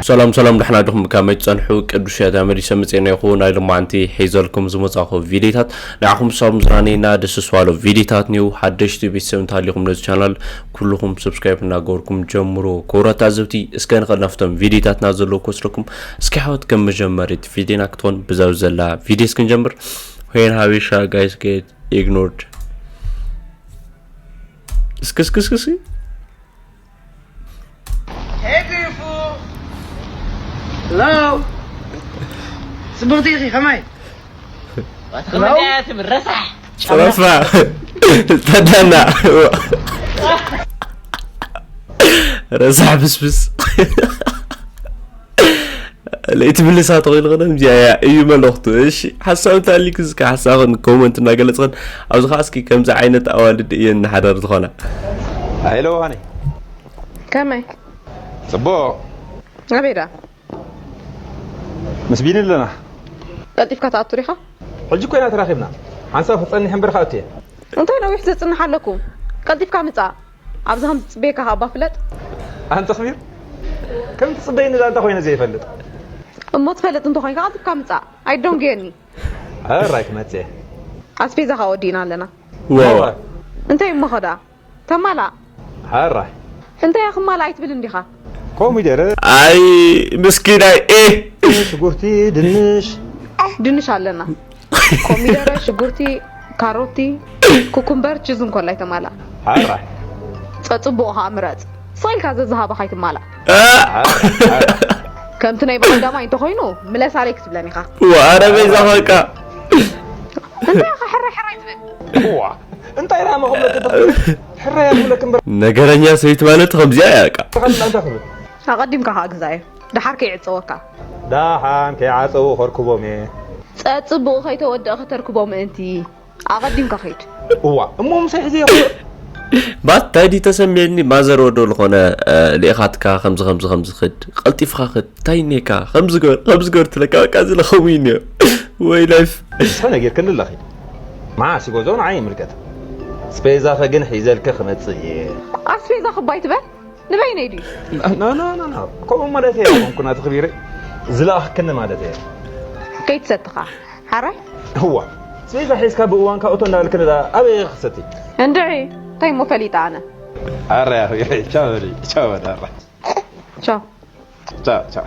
ሰላም ሰላም፣ ደሕና ዲኹም? ከመይ ትጸንሑ? ቅዱስ ያታ መሊሰ መጽኤና ይኹ። ናይ ልማዓንቲ ሒዘልኩም ዝመጻኹ ቪዲዮታት ንዓኹም ሳብ ዝራኔና ደስ ስባሎ ቪዲዮታት ኒው ሓደሽቲ ቤተሰብ እንተሃሊኹም ነዚ ቻናል ኩልኹም ሰብስክራይብ እናገበርኩም ጀምሩ። ክቡራት ተዓዘብቲ፣ እስከ ንኸድ ናፍቶም ቪዲዮታትና ዘለዉ ክወስደኩም። እስኪ ሓወት ከም መጀመሪት ቪዲዮና ክትኾን ብዛው ዘላ ቪዲዮ እስኪ ንጀምር። ሄን ሃቢሻ ጋይስ ጌት ኢግኖርድ። እስኪ እስኪ እስኪ እስኪ Hey, beautiful. Hello. ጽብቕቲ ኢኺ፣ ከመይ? ከመይ ትብል ረሳሕ? ረፋ ተዳና ረሳሕ ብስብስ ለይቲ ምልሳ ተኾይኑ ኸነ እዚኣ እያ እዩ መልእኽቱ። እሺ ሓሳብ እንተሃሊክ እስከ ሓሳብን ኮመንት እናገለጽኽን ኣብዚ ኸዓ እስኪ ከምዚ ዓይነት ኣዋልድ እየን ንሓዳር ዝኾና። ሄሎ ሃኒ ከመይ ጽቡቕ ኣበይ ደኣ ምስ ቢኒ ኣለና። ቀልጢፍካ ትኣቱ ዲኻ? ሕጂ ኮይና ተራኺብና። ሓንሳብ ክጸንሕ እምበር ከኣቱ እየ። እንታይ ነዊሕ ዘጽንሕ ኣለኩ? ቀልጢፍካ ምጻእ። ኣብዚ ከም ዝጽበየካ ከኣ እባ ፍለጥ። ኣንተ ክቢር ከም ትጽበይኒ ዛንታ ኮይነ ዘይፈልጥ። እሞ ትፈልጥ እንተኾይንካ ቀልጢፍካ ምጻእ። ኣይደንጉየኒ። ኣራይ ክመጽእ እየ። ኣስቤዛ ከኣ ወዲእና ኣለና። ዋው እንታይ እሞ ኸዳ? ተማላእ። ሓራይ እንታይ ክማላእ ኣይትብል እንዲኻ? ኮሚደረ ኣይ ምስኪናይ ኤ ሽጉርቲ ድንሽ ድንሽ ኣለና። ኮሚደረ፣ ሽጉርቲ፣ ካሮቲ፣ ኩኩምበር፣ ችዝ እንኮላይ ተማላእ። ሓራይ ጸጽቡቕ ኸኣ ምረጽ። ስቕ ኢልካ ዘዝሃበኻ ኣይትማላእ። እ፣ ሓራይ ከምቲ ናይ ብቐዳማይ እንተኾይኑ ምለሳለይ ክትብለኒ ኢኻ። ዋረ በይዛ ኸቃ እንታይ ኢኻ ሕራይ ሕራይ ትብል? ዋ እንታይ ራማ ክብለክ ተኽብል ሕራይ ክብለክ እምበር ነገረኛ ሰበይቲ ማለት ከምዚኣ እያ በቃ። ተኻል ኣንታ ክብል ኣቐዲምካ ኸኣ ግዛዮ። ደሓር ከይዕጸወካ። ዳሓን ከይዓጸው ኸርክቦም እየ። ጸጽቡቕ ከይተወደእ ከተርክቦ ምእንቲ ኣቐዲምካ ኸይድ። እዋ እሞ ምሳይ ሕዚ ይኹን ባት ታይ ድዩ ተሰሚዕኒ ማዘር ወዶ ዝኾነ እ፣ ልኢኻትካ ከምዚ ከምዚ ከምዚ ኽድ ቀልጢፍካ ኽድ ታይ ኔካ ከምዚ ገር ከምዚ ገር ትለካ በቃ እዚ ለኸሙ እዩ ወይ ላይፍ ዝኾነ ጌርክኒ ኣለኺ። መዓስ ይጎዞ ንዓይ ይምልከት። ስፔዛኸ ግን ሒዘልኪ ክመጽእ እየ። ኣስቤዛ ክባይ ትበል ንበይነይ ድዩ? ኖ ኖ ኖ ኖ ከምኡ ማለት እየ ኣይኮንኩን ኣቲ ክቢረ ዝለኣኽክኒ ማለት እየ። ከይትሰትኻ ሓራይ እዋ ስፔዛ ሒዝካ ብእዋንካ እቶ እንዳበልክኒ ደኣ ኣበይ እየ ክሰቲ? እንድዒ እንታይ እሞ ፈሊጠ ኣነ። ኣረ ያ ክቢረ ቻው በሊ ቻው በል ኣረ ቻው። ቻው ቻው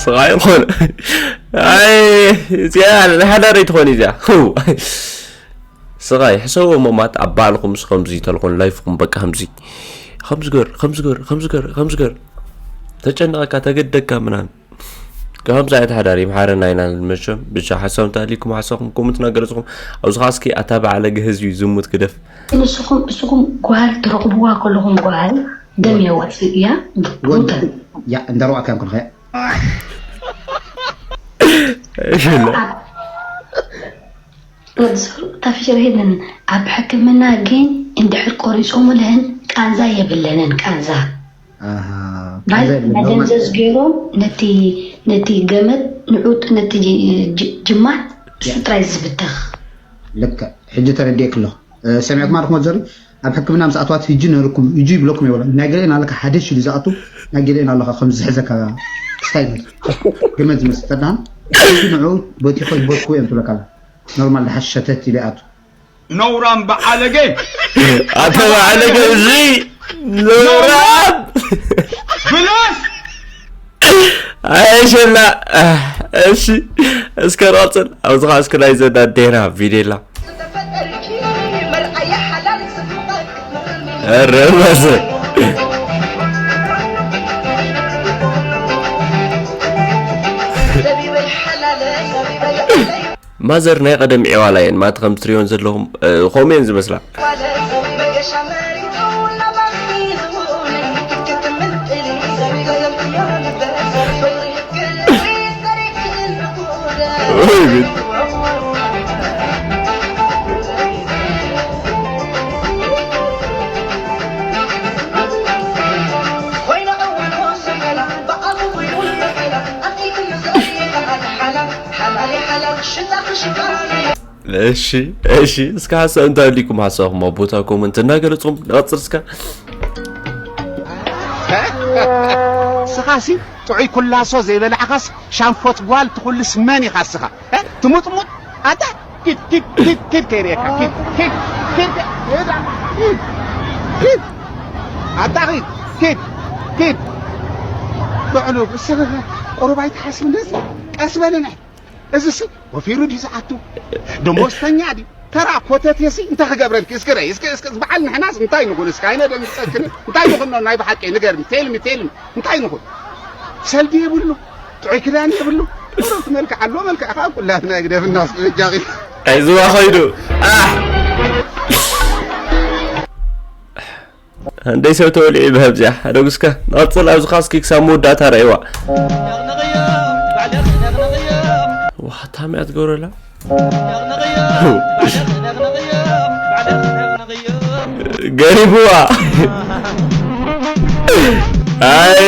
ስቓይ ይኾን ኣይ እዚኣ ንሓዳር ኣይትኾን እዚኣ ው ስቓይ ሕሰቦ መማት ኣብ ባዕልኹም ምስ ከምዚ ተልኾን ላይፍኹም በቃ ከምዚ ከምዚ ገር ከምዚ ገር ከምዚ ገር ከምዚ ገር ተጨነቐካ ተገደካ ምናምን ከምዚ ዓይነት ሓዳር ይምሓረና ኢና መቸም ብቻ ሓሳብ እንተሃሊኩም ሓሳብኩም ኮመንት እናገለፅኹም ኣብዚ ኸዓ እስኪ ኣታ በዓለገ ህዝቢ ዝሙት ግደፍ ንስኹም ንስኹም ጓል ትረኽብዋ ከለኹም ጓል ደም የወፅእ እያ ወዲ ያ እንዳ ኣርባዕተ እዮም ክንኸ እሺ፣ ወዲ ሰብ ታፍሽር ሄድን ኣብ ሕክምና ግን እንድሕር ቆሪፆምለን ቃንዛ የብለንን ቃንዛ ኣሃ ባል መደንዘዝ ገይሮም ነቲ ነቲ ገመድ ንዑ ነቲ ጅ- ጅማት እሱ ጥራይ ዝብተኽ ልክዕ ሕጂ ተረዲኤክ ኣለኹ ሰሚዕኩም ኣለኹም ዘሪ ኣብ ሕክምና ምስ ኣትዋት ህጂ ነርኩም ህጂ ይብለኩም ይበሎ ናይ ገሌን ኣለካ ሓደ ሽሉ ዝኣቱ ናይ ገሌን ኣለካ ከም ዝሕዘካ ስታይል ገመድ ዝመስል ተዳን ንዑ በቲኾ ይበትኩ እዮም ትብለካ ኖርማል ድሓሽ ሸተት ኢለ ይኣቱ ነውራም በዓለገ ኣተ በዓለገ እዚ ነውራም ብላስ ኣይሸላ እሺ እስከ ራፅን ኣብዚ ኸዓ እስከ ናይ ዘዳዴና ቪዲላ ረመዘ ማዘር ናይ ቀደም ዒዋላ እየን ማት ከም ትሪዮን ዘለኹም ኾሜን ዝመስላ እሺ እሺ እስከ ሓሳብ እንታይ ኣሊኩም ሓሳብኩም ኣብ ቦታ ኮመንት እናገለጽኩም ንቐጽል እስከ ንስኻሲ ጥዑይ ኩላሶ ዘይበላዕኻስ ሻንፎት ጓል ትኹልስ መን ኢኻ እስኻ? እ? ትሙጥሙጥ ኣታ ኪድ ኪድ ኪድ ኪድ ከይርእየካ ኪድ ኪድ ኪድ ኪድ ኪድ ኣታ ኪድ ኪድ ኪድ ብዕሉ እስኻ ቁሩብ ኣይትሓስብ እንደዚ ቀስ በለና። እዚሲ ወፊሩ ድዩ ዝኣቱ? ደሞዝተኛ ድዩ? ተራ ኮተቴሲ እንታይ ክገብረልኪ? እስኪ ርኣይ፣ እስኪ፣ እስኪ በዓል ንሕናስ እንታይ ንኹን? እስኪ ኣይነደንግጸክን። እንታይ ንኹን ነው ናይ ብሓቂ ንገርኒ። ቴልሚ፣ ቴልሚ፣ እንታይ ንኹን? ሰልዲ የብሉ፣ ጥዑይ ክዳን የብሉ። ቁሩብ መልክዕ ኣሎ፣ መልክዕ ከዓ ኩላትና ግደፍና እስኪ በጃኺ። ኣይዝዋ ኸይዱ። ኣሕ! እንደይ ሰብ ተወሊዑ ይበሃል እዚኣ። ሓደጉስካ ንቐጽል ኣብዚ ኻስኪ ክሳብ መወዳእታ ረእይዋ። ዋ፣ ታምያ ትገብረላ? ገሪምዋ። ኣይ።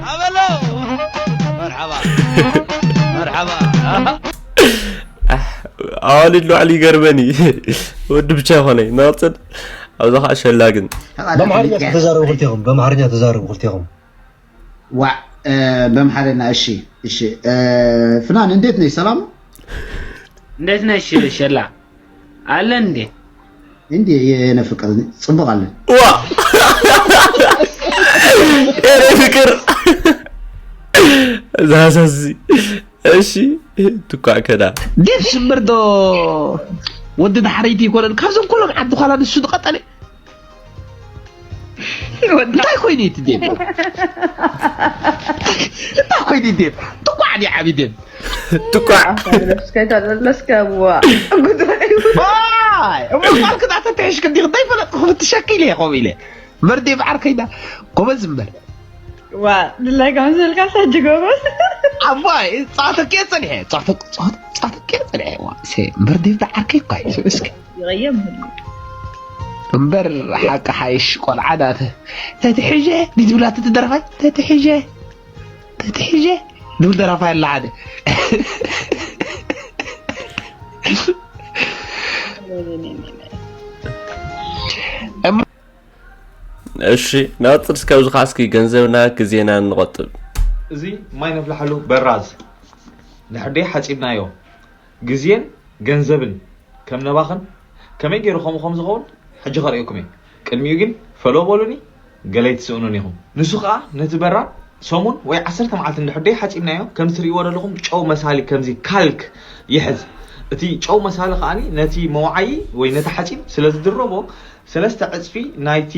ኣበሎ። መርሓባ። መርሓባ። ኣሕ፣ ኣዋልድ ላዕሊ ይገርመኒ። ወዲ ብቻ ይኾነይ። ንቐጽል። ኣብዛ ኸዓ ሸላ ግን። በአማርኛ ተዛረቡ ክልቴኹም፣ በአማርኛ ተዛረቡ ክልቴኹም። ዋ፣ እ፣ በምሓረና፣ እሺ፣ እሺ። እ፣ ፍናን፣ እንዴት ነሽ? ሰላም? እንዴት ነሽ ሸላ? አለን እንዴ? እንዴ፣ የኔ ፍቅር፣ ጽቡቅ አለን። ዋ! የኔ ፍቅር። ዛዛዚ። እሺ፣ ትኳዕ ከዳ። ዴቭ ሽምብር ዶ ወዲ ዳሕረይቲ ይኮነን? ካብዞም ኩሎም ዓዲ ኳላ ንሱ ዝቐጠለ? እንታይ ኮይኑ እዩ እቲ ዴቭ? እንታይ ኮይኑ እዩ ዴቭ? ትኳዕ ድዩ ዓቢ ዴቭ? ትኳዕ። ኣታ ለስከ፣ ኣታ ለስከ፣ ዋ። ጉዳይ። ዋይ፣ እሞ ቃል ክዳ ተተሒሽ ክንዲ ክንደይ ፈለጥኩ፣ ክፍትሸኪ ኢለ እየ ከምኡ ኢለ። እምበር ዴቭ ዓርከይና፣ ጎበዝ እምበር። ዋ፣ ድላይካ መሰልካ ሕጂ ጎበዝ። ኣቦይ፣ ጸዋተኪ እየ ጸኒሐ፣ ጸዋተ-፣ ጸዋተ-፣ ጸዋተኪ እየ ጸኒሐ። ዋ፣ ሴ፣ እምበር ዴቭ ዓርከይ እኳ እዩ፣ እስኪ። ይቐየም ህሉ። እምበር ሓቂ ሓይሽ ቆልዓ ናተ። ተትሕዤ፣ ድትብላ ተትደርፋይ፣ ተትሕዤ፣ ተትሕዤ፣ ድብል ደራፋይ ኣላ ሓደ። እሺ፣ ንቐጽል እስከ ኣብዚ ኸዓ እስኪ ገንዘብና ግዜና ንቖጥብ። እዚ ማይ ነፍልሓሉ በራዝ ድሕር ደይ ሓጺብናዮ ግዜን ገንዘብን ከም ነባኽን ከመይ ገይሩ ከምኡ ከም ዝኸውን ሕጂ ከርእየኩም እየ። ቅድሚኡ ግን ፈሎ በሉኒ፣ ገለ ኣይትስእኑን ኢኹም። ንሱ ኸዓ ነቲ በራድ ሰሙን ወይ ዓሰርተ መዓልቲ እንድሕር ደይ ሓጺብናዮ ከምዚ ትርእይዎ ዘለኹም ጨው መሳሊ ከምዚ ካልክ ይሕዝ። እቲ ጨው መሳሊ ኸዓኒ ነቲ መውዓዪ ወይ ነቲ ሓጺን ስለ ዝድረቦ ሰለስተ ዕጽፊ ናይቲ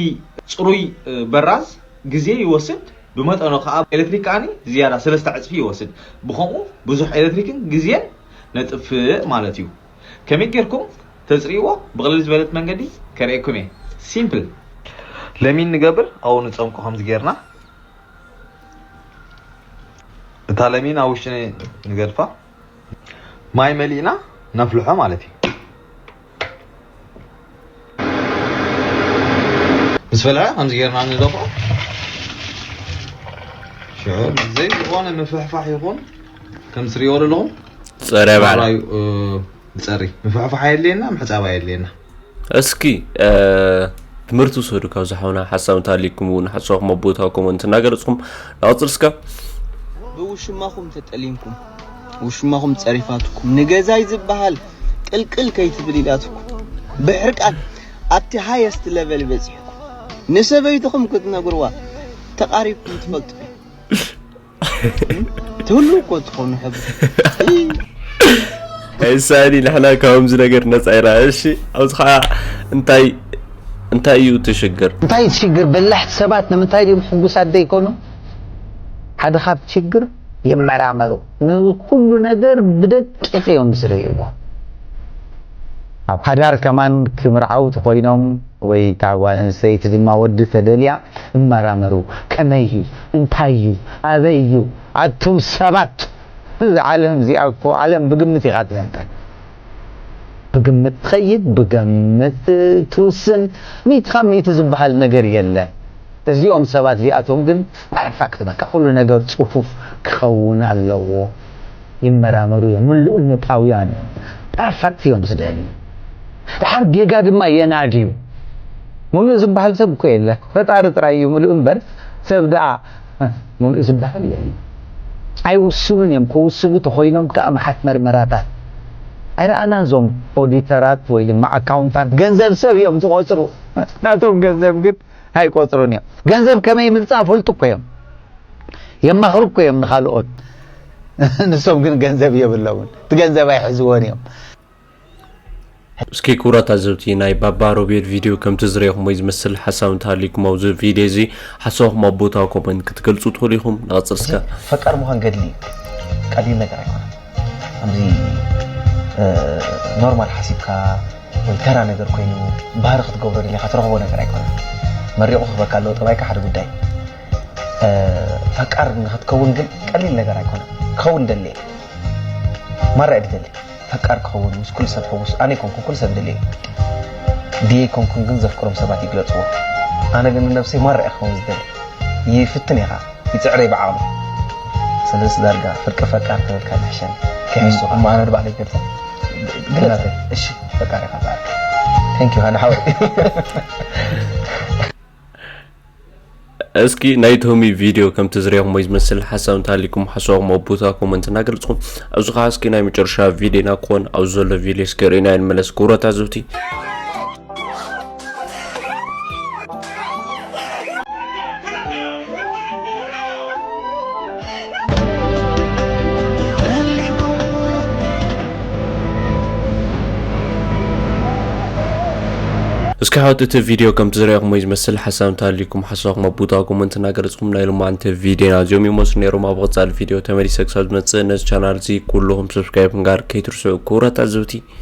ጽሩይ፣ እ፣ በራዝ ግዜ ይወስድ፣ ብመጠኑ ከኣ ኤሌክትሪክ ከኣኒ ዝያዳ ሰለስተ ዕጽፊ ይወስድ። ብኸምኡ ብዙሕ ኤሌክትሪክን ግዜን ነጥፍእ ማለት እዩ። ከመይ ጌርኩም ተጽርይዎ? ብቕልል ዝበለት መንገዲ ከርእየኩም እየ። ሲምፕል። ለሚን ንገብር፣ ኣብኡ ንጸምቆ ከምዚ ጌርና። እታ ለሚን ኣብ ውሽጢ ንገድፋ። ማይ መሊእና ነፍልሖ ማለት እዩ። ምስ ፈልሐ ከምዚ ጌርና ንደፍኦ። ሽዑ ብዘይ ዝኾነ ምፍሕፋሕ ይኹን ከም ትሪእዎ ዘለኹም ጸረ ባዕላ። ማራዩ፣ እ፣ ይጸሪ። ምፍሕፋሕ ኣየድልየና፣ ምሕጻብ ኣየድልየና። እስኪ፣ እ፣ ትምህርቲ ውሰዱ ካብዚ ሓውና። ሓሳብ እንተሃልይኩም እውን ሓሳብኩም ኣብ ቦታ ኮመንት እናገለጽኩም ንቐጽል እስከ። ብውሽማኹም ተጠሊምኩም፣ ውሽማኹም ጸሪፋትኩም፣ ንገዛይ ዝበሃል ቅልቅል ከይትብል ኢላትኩም፣ ብሕርቃን ኣብቲ ሃየስት ለቨል በጺሕኩም፣ ንሰበይትኹም ክትነግርዋ ተቓሪብኩም ትፈልጡ? ትህሉ እኮ ትኾኑ ሕብሪ። ኣይሳኒ ንሕና ካብዚ ነገር ነጻ ኢና። እሺ፣ ኣብዚ ኸዓ እንታይ፣ እንታይ እዩ እቲ ሽግር? እንታይ እዩ እቲ ሽግር? በላሕቲ ሰባት ንምንታይ ድዮም ሕጉሳት ዘይኮኑ? ሓደ ካብ ሽግር ይመራመሩ። ንኩሉ ነገር ብደቂቕ እዮም ዝርእይዎ። ኣብ ሓዳር ከማን ክምርዓው ተኾይኖም ወይ እታ ጓል ኣንስተይቲ ድማ ወዲ ተደልያ ይመራመሩ። ከመይ እዩ? እንታይ እዩ? ኣበይ እዩ? ኣቱም ሰባት፣ እዚ ዓለም እዚኣ እኮ ዓለም ብግምት ኢኻ ትነብር። ብግምት ትኸይድ፣ ብግምት ትውስን። ሚእቲ ካብ ሚእቲ ዝበሃል ነገር የለን። እዚኦም ሰባት እዚኣቶም ግን ፐርፈክት፣ በቃ ኩሉ ነገር ጽፉፍ ክኸውን ኣለዎ። ይመራመሩ እዮም፣ ምሉእነታውያን እዮም፣ ፐርፈክት እዮም ዝደልዩ። ድሓር ጌጋ ድማ የናድዩ። ምሉእ ዝበሃል ሰብ እኮ የለ፣ ፈጣሪ ጥራይ እዩ ምሉእ እምበር፣ ሰብ ደኣ ምሉእ ዝበሃል የለን። ኣይውስኑን እዮም። ክውስኑ ተኾይኖም ከኣ መሓት መርመራታት ኣይረኣናን። እዞም ኦዲተራት ወይ ድማ ኣካውንታንት ገንዘብ ሰብ እዮም ዝቖጽሩ። ናቶም ገንዘብ ግን ኣይቆጽሩን እዮም። ገንዘብ ከመይ ምምጻእ ፈልጡ እኮ እዮም። የማኽሩ እኮ እዮም ንኻልኦት። ንሶም ግን ገንዘብ የብሎምን። እቲ ገንዘብ ኣይሕዝዎን እዮም። እስኪ ክቡራት ኣዘብቲ ናይ ባባ ሮቤል ቪድዮ ከምቲ ዝረኹሞ ዝመስል ሓሳብ እንተሃሊኩም ኣብዚ ቪድዮ እዚ ሓሳብኩም ኣብ ቦታ ኮመንት ክትገልጹ ትኽእሉ ኢኹም። ንቐጽል እስከ። ፈቃር ምዃን ገድሊ እዩ። ቀሊል ነገር ኣይኮነን። ኣብዚ ኖርማል ሓሲብካ ወይ ተራ ነገር ኮይኑ ባህሪ ክትገብሮ ደሊኻ ትረኽቦ ነገር ኣይኮነን። መሪቑ ክህበካ ኣለዎ ጠባይካ ሓደ ጉዳይ። ፈቃር ንክትከውን ግን ቀሊል ነገር ኣይኮነን። ክኸውን ደሊ ማራ እየ ድደሊ። ፈቃር ክኸውን ምስ ኩሉ ሰብ ሕውስ ኣነ ይኮንኩን ኩሉ ሰብ ደሊ። ድየ ይኮንኩን ግን ዘፍቅሮም ሰባት ይግለፅዎ። ኣነ ግን ንነብሰይ ማራ እየ ክኸውን ዝደሊ። ይፍትን እየ ከዓ ይፅዕረ እየ ብዓቕሚ። ስለዚ ዳርጋ ፍርቂ ፈቃር ተበልካ ዝሕሸኒ። ከይሕሱ እሞ ኣነ ንባዕለይ ይገልፀ። ግለፀ። እሺ ፈቃር ኢኻ ዝኣርክ። Thank you ሃኒ ሓወይ። እስኪ ናይ ቶሚ ቪድዮ ከምቲ ዝረኹሞ ዝመስል ሓሳብ እንተሃሊኩም ሓሳብኩም ኣብ ቦታ ኮመንት እናገለፅኩም ኣብዚ ከዓ እስኪ ናይ መጨረሻ ቪድዮና ክኾን ኣብዚ ዘሎ ቪድዮ እስኪ ርኢና ንመለስ ክቡራት ኣዘብቲ። እስኪ ሓወት እቲ ቪድዮ ከምቲ ዝረኹሞ ዝመስል ሓሳብ እንተሃሊኩም ሓሳብኩም ኣብ ቦታ ኮመንት እናገለፅኩም ናይ ሎማዓንቲ ቪድዮና እዚኦም ይመስሉ ነይሮም። ኣብ ቀፃሊ ቪድዮ ተመሊሰ ክሳብ ዝመፅእ ነዚ ቻናል እዚ ኩልኹም ሰብስክራይብ ምግባር ከይትርስዑ ክቡራት ኣዘብቲ።